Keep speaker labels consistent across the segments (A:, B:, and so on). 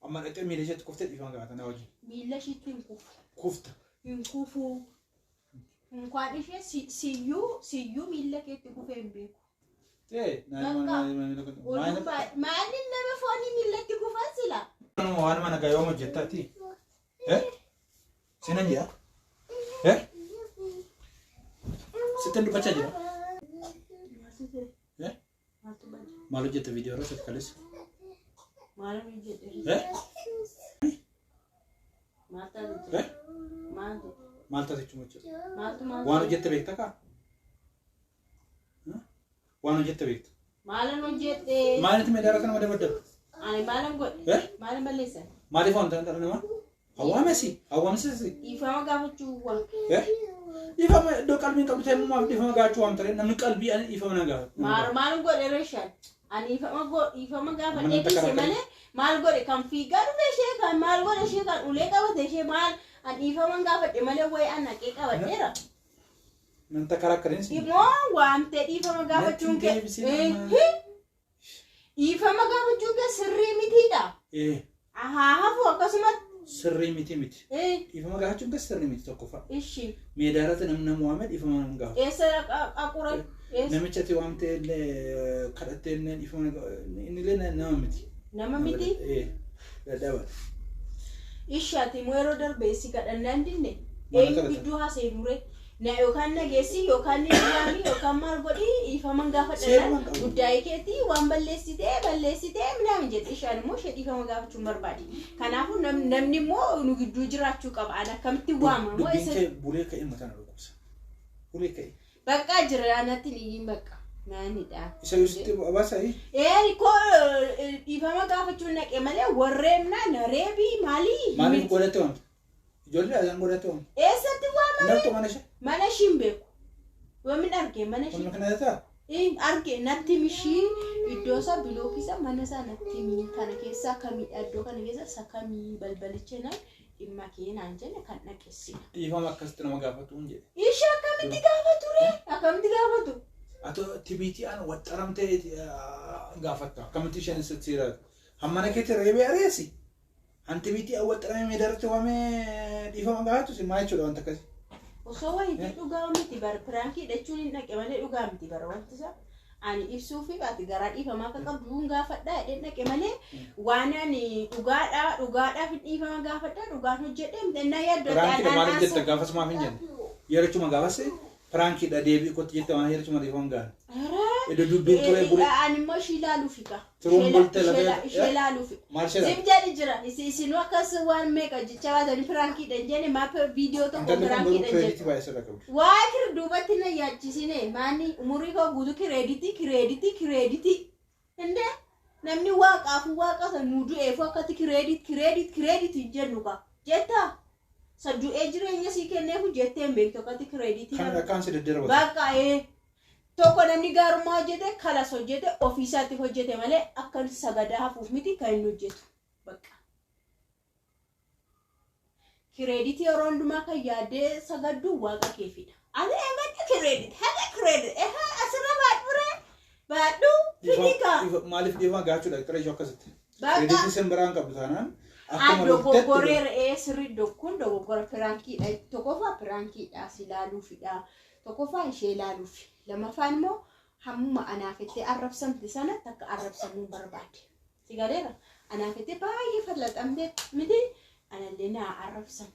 A: Amma dhaqxee miila isheetti kuftee dhiifama gaafata na wajjin.
B: Miila ishiitti hin kufu.
A: Kufta.
B: Hin kufu. Inkwaan ishee siyyuu siyyuu miila keetti kufee hin beeku.
A: Ee
B: Bakka. Oduun baay'ee. Maalin nama foonii miilatti kufan sila?
A: Waan mana gaa yoom hojjettaati? Eh? Sinan jedha? Eh? Sittan dubbachaa jira. Eh? Maal hojjetta viidiyoo irratti ati kaleessa?
B: Maal hojjedhe?
A: Eh?
B: Maal taate?
A: Eh?
B: Maal ta'e?
A: Maal taate jechuun hojjetta?
B: Maaltu maal
A: Waan hojjette beekta kaa? Waan hojjette beekta.
B: Maalan hojjedhe?
A: Maalitti meedaa kana madabaddabu?
B: Ani maalan godhe?
A: Eh?
B: Maalan balleessan?
A: Maaliif wanta dhala namaa? Hawwaamesi. Hawwaamsisi.
B: Dhiifama gaafachuu waan.
A: Eh? Dhiifama iddoo qalbiin qabdu ta'e maaf dhiifama gaafachuu waan ta'eef namni qalbii ani dhiifama na gaafata.
B: Maal maalan godhe reeshaan? Ani dhiifama go dhiifama gaafadhee
A: Mana takka
B: dhiise
A: rakkate.
B: malee maal godhe kan fiigaa dhufe ishee kan maal godhe ishee kan ulee qabate ishee maal ani dhiifama gaafadhe malee wayii an haqee qabadheera.
A: Nan takarakkariin si.
B: Immoo waamtee dhiifama gaafachuun kee
A: Natti deebisee nama.
B: Dhiifama gaafachuun kee sirrii mitiidha.
A: Eh,
B: Haa hafu akkasumatti.
A: sirrii miti miti.
B: Eh,
A: Dhiifama gaafachuun kee sirrii miti tokkoffaa.
B: Ishi
A: Meedaa irratti namni nama waame dhiifama nama gaafata.
B: eessa qaqura? Eessa
A: Namicha ati waamtee illee kadhattee illee dhiifama inni illee nama miti.
B: nama miti?
A: Eh, dadhabata.
B: Ishi ati immoo yeroo darbe si kadhannaan dinne
A: Maal
B: eenyu
A: kadhatan?
B: gidduu haasee dure na yookaan nageessi yookaan ni waami yookaan maal godhi dhiifaman
A: Seeruma
B: gaafadha
A: hin qabu.
B: guddaa'ee keetii waan balleessitee balleessitee minaamin jedhe ishaan immoo ishee dhiifama gaafachuun barbaade. Kanaafuu namni immoo nu gidduu jiraachuu qaba. Ani akkamitti waama moo
A: Dubbiin
B: isa
A: kee bulee ka'ee mataa na dhukkubsa. Bulee ka'ee.
B: Bakka jira natti hin iyyin bakka naanidha.
A: Isa yoo sitti baasa'ii
B: Ee koo dhiifama gaafachuun naqe malee warreemna na reebii maalii
A: maaliif
B: miti.
A: godhatte waamte? Ijoollee asaan godhatte waamte?
B: Eessatti waamame?
A: Naftu mana ishee?
B: Mana ishii hin beeku. Yoomin arge mana
A: Kun
B: ishii?
A: kana ta'a?
B: Hin arge natti mishii iddoo isaa bilookii isaa mana isaa natti himi kana keessaa kamidha iddoo kana keessa isa kamii balbalicha naan dhimma kee naan jenne kan dhaqeessina.
A: Dhiifama akkasitti nama gaafatu hin jedhe.
B: Ishee akkamitti gaafatu ree? Akkamitti gaafatu?
A: Ato tibiitii aan waxxaramtee gaafatta. Akkamitti isheen sitti siiraatu? Hammana keetti reebee areessi. Hanti biitii aan waxxaramee meedaratti waamee dhiifama gaafatu si maal jechuudha wanta akkasii?
B: Osoo wayitii dhugaa miti bara piraankii hidhachuun hin dhaqe malee dhugaa miti bara wanti isaa. Ani ibsuufi ati garaa dhiifamaa akka qabdu hin gaafadhaa jedheen dhaqe malee waan ani dhugaadhaa dhugaadhaaf hin dhiifama gaafadhaa dhugaan hojjedhee miti innaa yaaddu ati
A: Piraankiidha
B: anaan
A: maaliif jetta
B: haasa'u.
A: gaafas maaf hin jenne? Yerachuma gaafas piraankiidha deebii kootti jette waan yerachuma dhiifama gaafate.
B: Ara.
A: Iddoo dubbiin turee bulee.
B: Ani immoo ishii ilaaluufi ka.
A: Turuun bulte lafee-
B: Ishee ilaaluufi.
A: Maal ishee
B: Zim jedhi jira. Isinuu akkas waan meeqa jecha baatanii piraankiidha hin jenne maaf viidiyoo tokko
A: Intalli kun garuu
B: piraankiidha hin jenne.
A: kireeditii baay'ee sirra qabdi.
B: Waa kir duubatti na yaachisine maanni umurii koo guutuu kireeditii kireeditii kireeditii. Indee namni waaqaafu waaqa isa nuu du'eefu akkatti kireedit kireedit kireedit hin jennu ka. Jettaa? Isa du'ee jireenya sii kenneefu jettee hin beektu akkatti kireeditii.
A: Kana dhakkaan si daddarbata.
B: Bakka ee tokko namni gaarummaa hojjete kalas hojjete ofiisaatti hojjete malee akka sagadaa hafuuf miti kan inni hojjetu. Bakka. Kireeditii yeroo hundumaa kan yaaddee sagaddu waaqa keefidha. Ati eegadhu kireedit, haga kireedit, ehaa asirra baadhu ree, baadhu fidii kaa.
A: Maaliif dhiifama gaafachuudha qira ishee akkasitti?
B: Bakka.
A: Kireeditii sin biraan qabdu taanaan
B: An
A: akkuma
B: dogoggoreera ee sirri kun dogoggora piraankiidha. Tokkoffaa piraankiidha si ilaaluufidha. Tokkoffaa ishee ilaaluufi. Lammaffaan immoo hammuma anaafettee arrabsamte sana takka arrabsamuu barbaade. Si galeera? Anaafettee baay'ee fallaxamte miti anallee naa arrabsan.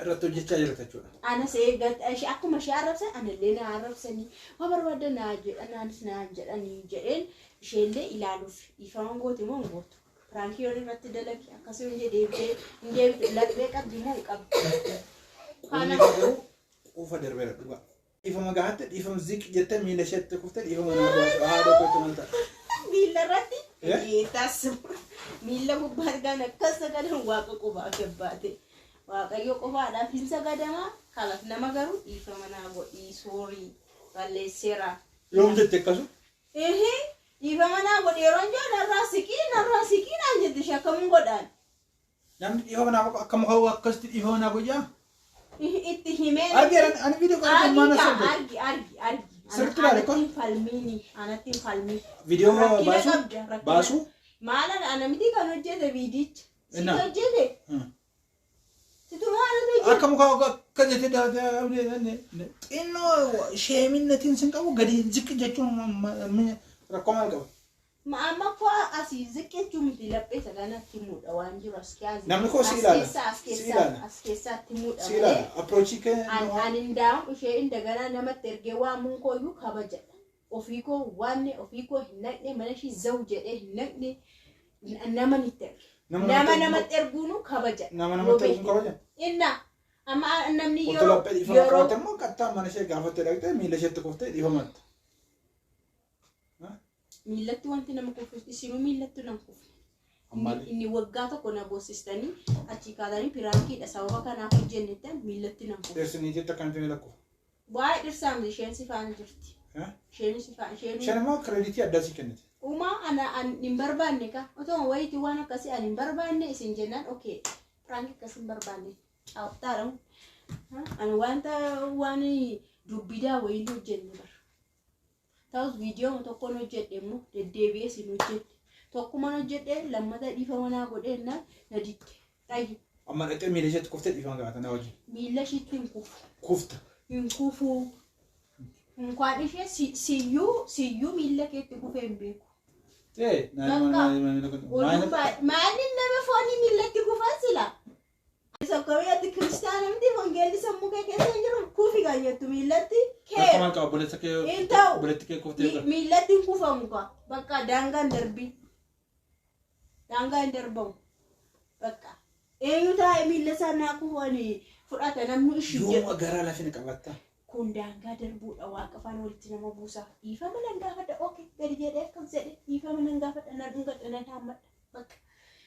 A: Irratti hojjechaa jirta jechuudha.
B: Anas eeggat ishee akkuma ishee arrabsan anallee naa arrabsanii waan barbaaddan naa jedhan anis naa jedhanii jedheen isheellee ilaaluuf dhiifama gooti moo hin gootu? Piraankii yoon irratti dalage akkasuma hin deebitee hin deebitu laphee qabdi moo hin qabdu?
A: Quufni garuu quufa darbeera dhugaa. Dhiifama gaafatte dhiifama ziq jettee miila isheetti kuftee dhiifama naa gaafatu haadha kootti maal ta'a?
B: Miila irratti
A: Eh?
B: geetaas miila gubbaa kan akkas sagadan waaqa qofaa gabbaate. Waaqayyo qofaadhaaf hin sagadamaa kalaaf nama garuu dhiifama naa godhii soorii balleesseera.
A: Yoom jette akkasu?
B: Ehe dhiifama naa godhi yeroo hin jiru narraa siqii narraa siqii naan jette shakkamuun godhaan.
A: Namni dhiifama naa godhu akka muka akkasitti dhiifama naa godhaa?
B: Itti himee.
A: Argi ani viidiyoo kana kan maana
B: Argi
A: sirbi.
B: argi argi argi.
A: Sirriitti ilaali kun.
B: Anatti hin falmiini anatti hin falmiini.
A: Viidiyoo
B: Rakkina
A: baasu
B: qabda, rakkina.
A: baasu
B: Maalan ana miti kan hojjete viidicha. Situ hojjete. Situ maaltu hojjete?
A: Akka muka akka jettee xinnoo sheeminnatiin sin qabu gadi ziqqi jechuun rakkoo maal qaba?
B: Amma koo asii ziqqi jechuun miti laphee isa kanatti muudha waan jiru as keessa.
A: Namni koo si ilaala.
B: As
A: Si ilaala.
B: keessaa as keessaatti muudha
A: Si ilaala. Approachii kee
B: Ani ndaa'u ishee indaganaa namatti ergee waamuun kooyyuu kabajadha. Ofii koo waanne ofii koo hin naqne mana ishii zawu jedhee hin naqne nama nitti erge. Nama namatti erguunu kabajadha.
A: Nama namatti erguun kabaja.
B: Inna amma namni
A: Otoo
B: yeroo
A: laphee dhiifama
B: yeroo
A: qabaatte immoo kattaa mana ishee gaafattee dhaqxee miila isheetti kuftee dhiifamatta.
B: Miillatti wanti nama kufuuf isinuu miillatti nama kufne.
A: Ammallee.
B: Inni waggaa tokko na boossistanii achii kaatanii piraankiidha sababa kanaaf hojjennettan miillatti nama kufu.
A: Dhirsi niitiitti akkamitti miila kufa?
B: Waa'ee dhirsaa miti isheen si faana jirti. Isheen si faana isheen
A: Isheen immoo kireeditii addaa sii kennite.
B: Uumaa ana an hin barbaanne ka otoo wayitii waan akkasii an hin barbaanne isin jennaan okee piraankii akkasii hin barbaanne caawwattaadha. Ani wanta waan dubbidaa wayii hojjenne bara. Ta'us viidiyoo tokkoon hojjedhe immoo deddeebi'ee isin hojjedhe. Tokkumaan hojjedhe lammata dhiifama naa godhee na na didde. Xayyi
A: Amma dhaqxee miila isheetti kuftee dhiifama gaafata na wajjin.
B: Miila ishiitti hin kufu.
A: Kufta.
B: Hin kufu. Inkwaan ishee siyyuu siyyuu miila keetti kufee hin beeku.
A: Ee
B: Oduun baay'ee maalin nama foonii miilatti kufan sila? Sakkobii kiristaana miti wangeelli sammuu kee keessa hin jiru kufi kan jettu miilatti
A: Rakkoo
B: kee
A: maal qaba obboleessa kee
B: Hin ta'u.
A: Obboleetti kee kuftee
B: Miilatti hin kufamu ka bakka daangaan darbi daangaa hin darbamu bakka eenyu taa'e miilla isaa naa kufanii fudhata namni ishii jedhu.
A: Yooma garaa lafina qabatta.
B: Kun daangaa darbuudha waaqa afaan walitti nama buusa. Dhiifama nan gaafadha okay gadi jedhee akkas jedhe dhiifama nan gaafadha nan dhungadha nan haammadha bakka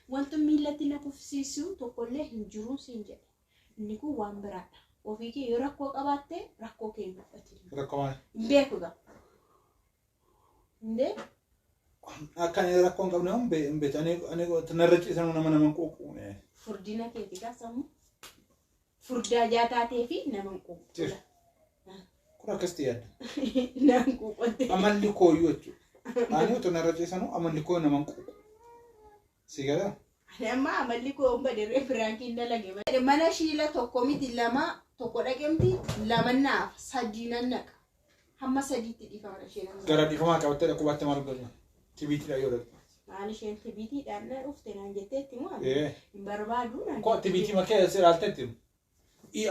B: wanti miillatti na kufsiisu tokkollee hin jiru siin jedhe. Inni kun waan biraadha. Ofii kee yoo rakkoo qabaatte rakkoo kee hin dubbatin.
A: Rakkoo maal?
B: Hin beeku gaa. Indee
A: Akka ani rakkoo hin qabne hin beektu. Ani narra ciisan nama nama hin quuqu.
B: Furdina keeti gaa sammuu. Furdaa jaa taatee fi nama hin quuqu.
A: Jira. Kun akkasitti yaadda.
B: Nama hin quuqatte.
A: Amalli kooyyuu jechuudha. Ani otoo narra ciisanuu amalli koo nama hin quuqu. Si galaa?
B: Ani amma amalli koo hin badirree piraankiin dalage. Mana shiila tokko miti lama tokko dhaqemti lama naaf sadii nan naqa. Hamma sadiitti dhiifama isheen amma.
A: Gara dhiifamaa qabattee dhaquu maal godhu? Tibiitiidha yoo dhaqxe.
B: Maal isheen tibiitiidhaan na dhufte naan jetteetti moo ani
A: Ee.
B: hin barbaadu naan
A: Koo
B: jette.
A: tibiitii makee si ilaalteetti.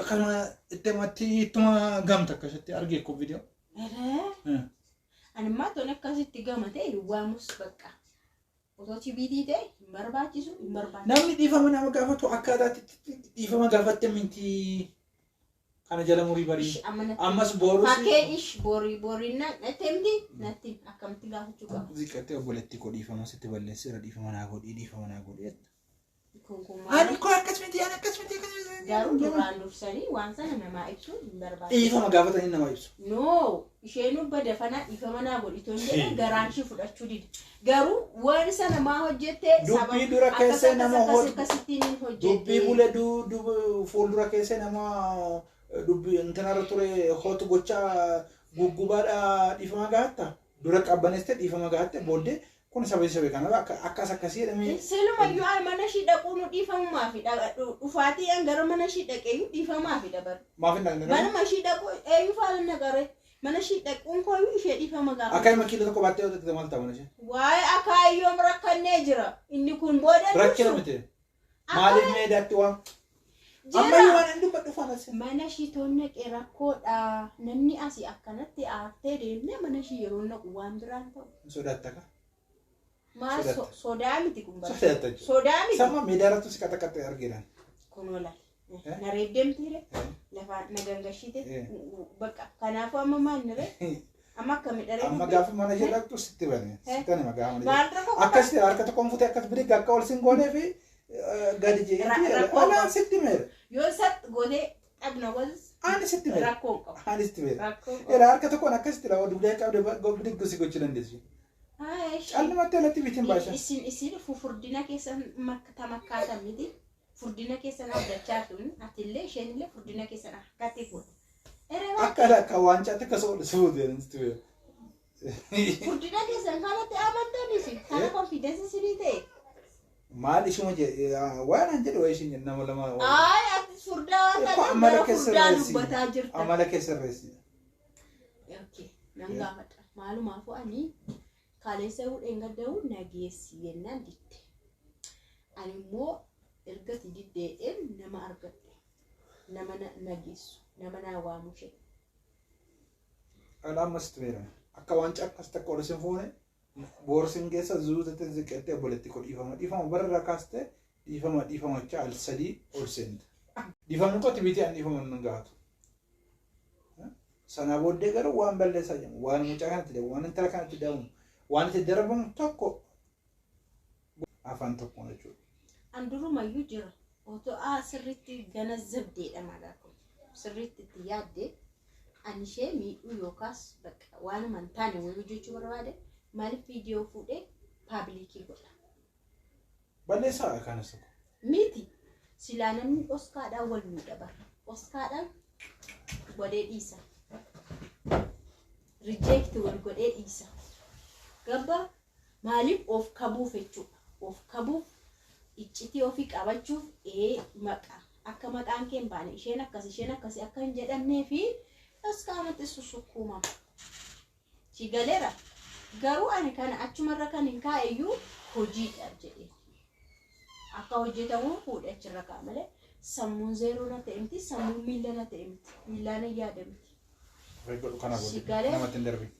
A: Akkasuma itti ittuma gamta akkasitti argee koo viidiyoo.
B: Eree. Ani immoo toon akkasitti gama ta'e waamus bakka. Otoo tibiitii ta'e hin barbaachisu hin barbaachisu.
A: Namni dhiifama nama gaafatu akkaataatti dhiifama gaafatte miti kana jala murii barii.
B: Ish, amma natti-
A: Ammas boorus
B: Fakkeen ish borii borii na natti himti natti akkamitti gaafachuu qaba.
A: Ziqattee obboleettii koo dhiifama sitti balleesseera dhiifama naa godhii dhiifama naa godhii jetta.
B: Kun kun
A: Ani
B: maali?
A: koo akkas miti ani akkas miti akkas miti.
B: Garuu duraan dursanii waan sana namaa ibsuun hin barbaachisu.
A: Dhiifama gaafatanii nama ibsu.
B: No, isheen badafanaa dhiifama naa godhi toon jedhan garaan ishee fudhachuu dide. Garuu waan sana maa hojjette
A: Dubbii dura keessee nama
B: akkas
A: hoj-
B: akkasittiin hin hojjette.
A: Dubbii bule fuuldura keessee nama dubbii intanarra ture hootu gochaa guggubaadha dhiifama gaafatta. Dura qabbaneessite dhiifama gaafatte booddee kun saba isa beekan akkas akkasii jedhamee
B: Silumayyuu ani mana ishii dhaquu nu dhiifamumaafi dhufaatii an gara mana ishii dhaqeeyyuu dhiifamaafi dabar.
A: Maaf hin dhaqne?
B: Manuma ishii dhaquu eenyu faana naqare mana ishii dhaquun kooyyuu ishee dhiifama gaafa.
A: Akka ilma kiiloo tokko baattee yoo ta'e maal ta'a mana ishee?
B: Waa'ee akaayyoom rakkannee jira. Inni kun booda
A: Rakkina
B: dursu.
A: miti. Maaliif meedaatti waan? Ammayyuu waan inni dubbadhu faana sin.
B: Mana ishii toon naqee rakkoodha. Namni asii akkanatti aartee deemnee mana ishii yeroo naqu waan biraan ta'u.
A: Sodaatta ka?
B: Maal
A: Sodaatta.
B: sodaa miti kun bara.
A: Sodaatta jechuudha.
B: Sodaa miti.
A: Sama meedaa irratti si qaxaqaxxe argiran.
B: Kun olaal.
A: Eh?
B: Na reebdeemtiire lafa na gangashite
A: Eh.
B: bakka kanaafuu amma maal nire amma akkami dharee
A: Amma gaafa mana ishee dhaqxu sitti bane. Sitti anima gaafa mana ishee.
B: Maal rakkoo qaba?
A: Akkasitti harka tokkoon futee akkas birii akka ol sin goonee fi gadi jeetii
B: Rakkoo
A: alaan
B: qaba.
A: sitti meera.
B: Yoo sat gootee dhaqna gosis
A: Ani sitti meera.
B: rakkoo hin qabu.
A: Ani sitti meera.
B: Rakkoo hin qabu.
A: Ela harka tokkoon akkasitti lafa dugda qabde bidiggu si gochuu dandeessu.
B: Haa, ishee.
A: Callumatti alatti bitiin baasha.
B: Isin isin furdina keessan tamakkaatan miti. Furdina keessan abdachaa tun atillee isheenillee furdina keessan akkatti godha. Eree waan
A: Akka akka waancaatti akka soodha suuti sitti meera.
B: Furdina keessan kanatti amantan isin kana konfidensi isinii ta'e.
A: Maal isuma jedhe waan an jedhe wayii ishiin nama lama.
B: Ay, ati furdaa waan
A: Eekoo
B: taateef
A: amala
B: gara
A: kee
B: furdaa
A: sirreessi.
B: dubbataa jirta.
A: Amala kee sirreessi.
B: Okay, nan gaafadha. Maalumaafuu ani kaleessa hudheen gadda'u nageessi jennaan didde. Ani immoo erga si diddee'een nama argadhe. Nama nageessu, nama naa waamu ishee.
A: Dhala ammas itti fayyadama. Akka waan cakkas takka ol isin fuune boorsin keessa zuutatti ziqqattee obboleetti koo dhiifama dhiifama bara irraa kaastee dhiifama dhiifama jechaa al sadii ol seente. Dhiifamni koo tibiitii an dhiifama hin gaatu. Sana booddee garuu waan balleessaa jedhamu waan mucaa kanatti deemu waan intala kanatti deemu waan itti darbamu tokko afaan tokkoon jechuudha.
B: An durumayyuu jira. Otoo aa sirriitti ganazzabdeedha maalaa kun. Sirriitti itti yaadde ani ishee miidhuu yookaas bakka waanuma hin taane wayii hojjechuu barbaade maaliif viidiyoo fuudhee paabilikii godha.
A: Balleessaa kanas tokko.
B: Miti silaa namni dhoskaadhaan wal miidha bara. Dhoskaadhaan godhee dhiisa. Reject wal godhee dhiisa. Gabba maaliif of kabuuf jechuudha. Of kabuuf iccitii ofii qabachuuf ee maqaa akka maqaan kee hin baane isheen akkas isheen akkasi akka hin jedhamnee fi dhoskaamatti susukkuumama. Si galeera. Garuu ani kana achumarra kan hin kaa'eyyuu hojiidha jedhee. Akka hojjetamu fuudhe achirra kaa'a malee sammuun zeeroo na ta'e miti sammuun miila na ta'e miti miilaan hin yaada miti.
A: Of eeggadhu kana
B: Si
A: booddee
B: galee?
A: namatti hin darbin.